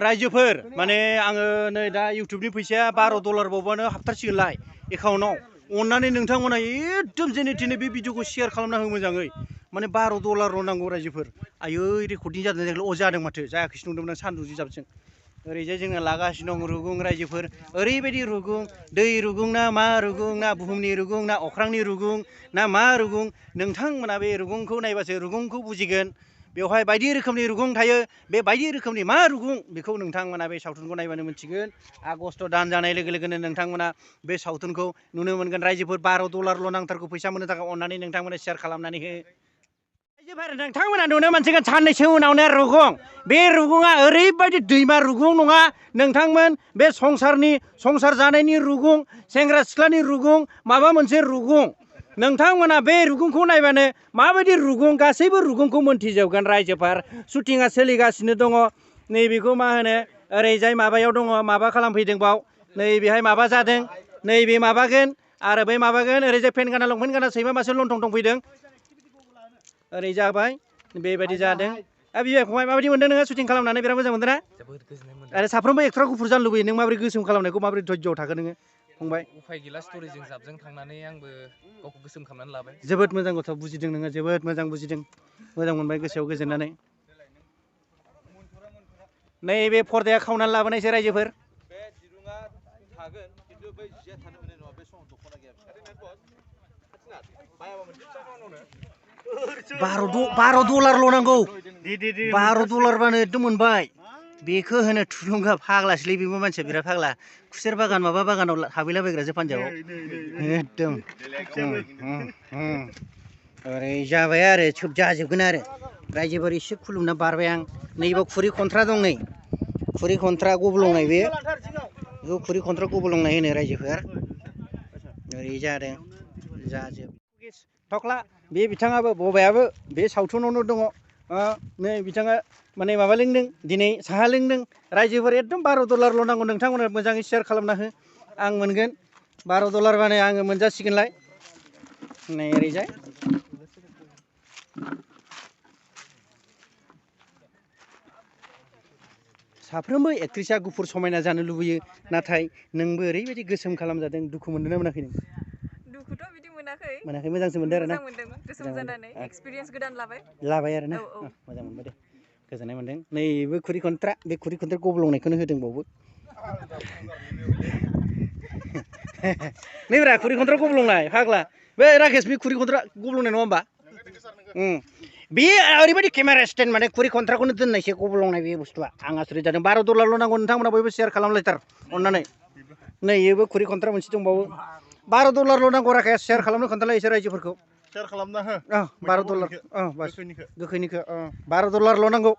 रायजोफोर माने आङो नै दा इउटुबनि फैसाया $12 बावबानो हाबथारसिगोनलाय एकाउन्टाव अननानै नोंथांमोना एकदम जेने थेने बे भिडिअखौ शेयार खालामना हो मोजाङै माने $12 नांगौ रायजोफोर आयै रेकर्डिं जादों देग्लाय जादों माथो जायाखैसो नंदोंमोन आं सान्दुं जिजाबजों ओरैजाय जोङो लागासिनो दं रुगुं रायजोफोर ओरैबायदि रुगुं दै रुगुं ना मा रुगुं ना बुहुमनि रुगुं ना अख्रांनि रुगुं ना मा रुगुं नोंथांमोना बे रुगुंखौ नायबासो रुगुंखौ बुजिगोन बेवहाय बायदि रोखोमनि रुगुं थायो बे बायदि रोखोमनि मा रुगुं बेखौ नोंथांमोना बे सावथुनखौ नायबानो मिथिगोन आगस्ट दान जानाय लोगो लोगोनो नोंथांमोना बे सावथुनखौ नुनो मोनगोन रायजोफोर $12 नांथारगौ फैसा मोननो थाखाय अननानै नोंथांमोना शेयार खालामनानै हो रायजोफोर नोंथांमोना नुनो मोनसिगोन साननैसो उनावनो रुगुं बे रुगुङा ओरैबायदि दैमा रुगुं नङा नोंथांमोन बे संसार जानायनि रुगुं सेंग्रा सिख्लानि रुगुं माबा मोनसे रुगुं नोंथांमोना बे रुगुंखौ नायबानो माबायदि रुगुं गासैबो रुगुंखौ मोनथिजोबगोन रायजोफोर शुटिंआ सोलिगासिनो दङ नैबेखौ मा होनो ओरैजाय माबायाव दङ माबा खालामफैदों बाव नैबेहाय माबा जादों नैबे माबागोन आरो बै माबागोन ओरैजाय पेन्ट गाना लंपेन्ट गाना सैमा मासे लंथं थं फैदों ओरै जाबाय बेबायदि जादों बिबो फंबाय माबायदि मोनदों नोङो शुटिं खालामनानै बिराद मोजां मोनदों ना जोबोद गोजोननाय मोनदों आरो साफ्रोमबो एक्टरा गुफुर जानो लुबैयो नों माबोरै गोसोम खालामनायखौ माबोरै धैर्यआव थाखो नोङो फंबाय उफाय गैला स्ट'रिजों जाबजों थांनानै आंबो गावखौ गोसोम खालामनानै लाबाय जोबोद मोजां गथ' बुजिदों नोङो जोबोद मोजां बुजिदों मोजां मोनबाय गोसोआव गोजोननानै नैबे पर्दाया खावनानै लाबोनायसो रायजोफोर बे दिरुङा थागोन खिन्थु बै जिया थानो मोननाय नङा बे समाव दख'ना गैया $12 नांगौ $12 बानो एकदम मोनबाय बेखौ होनो थुलुंगा फाग्लासोलै बेबो मानसिया बिराद फाग्ला खुसेर बागान माबा बागानाव हाबैलाबायग्रासो पान्जाबाव एकदम ओरै जाबाय आरो सोब जाजोबगोन आरो रायजोफोर एसे खुलुमना बारबाय आं नैबाव खुरै खन्थ्रा दं नै खुरै खन्थ्रा गब्लंनाय बे बेखौ खुरै खन्थ्रा गब्लंनाय होनो रायजोफोर ओरै जादों जाजोब थख्ला बे बिथाङाबो बबायाबो बे सावथुनावनो दङ नै बिथाङा माने माबा लोंदों दिनै साहा लोंदों रायजोफोर एकदम $12 नांगौ नोंथांमोना मोजाङै शेयार खालामना हो आं मोनगोन $12 बानो आङो मोनजासिगोनलाय नै ओरैजाय साफ्रोमबो एक्ट्रिसा गुफुर समायना जानो लुबैयो नाथाय नोंबो ओरैबायदि गोसोम खालामजादों दुखु मोनदों ना मोनाखै नों दुखुथ' बिदि मोनाखै मोजांसो मोनदों आरो ना मोजां मोनदों गोसोम जानानै एक्सपिरियेन्स गोदान लाबाय आरो ना मोजां मोनबाय दे गोजोननाय मोनदों नैबो खुरै खन्थ्रा बे खुरै खन्थ्रा गब्लंनायखौनो होदों बावबो नैब्रा खुरै खन्थ्रा गब्लंनाय फाग्ला बे राकेश बे खुरै खन्थ्रा गब्लंनाय नङा होमबा बे ओरैबायदि केमेरा स्टेन्ड माने खुरै खन्थ्राखौनो दोननायसो गब्लंनाय बे बुस्थुआ आं आसुरित जादों $12 नांगौ नोंथांमोना बयबो शेयार खालामलायथार अननानै नै बेबो खुरै खन्थ्रा मोनसे दंबावो $12 नांगौ राकेश शेयार खालामनो खोन्थालाय एसे रायजोफोरखौ शेयार खालामना हो $12 गोखैनिखौ $12 नांगौ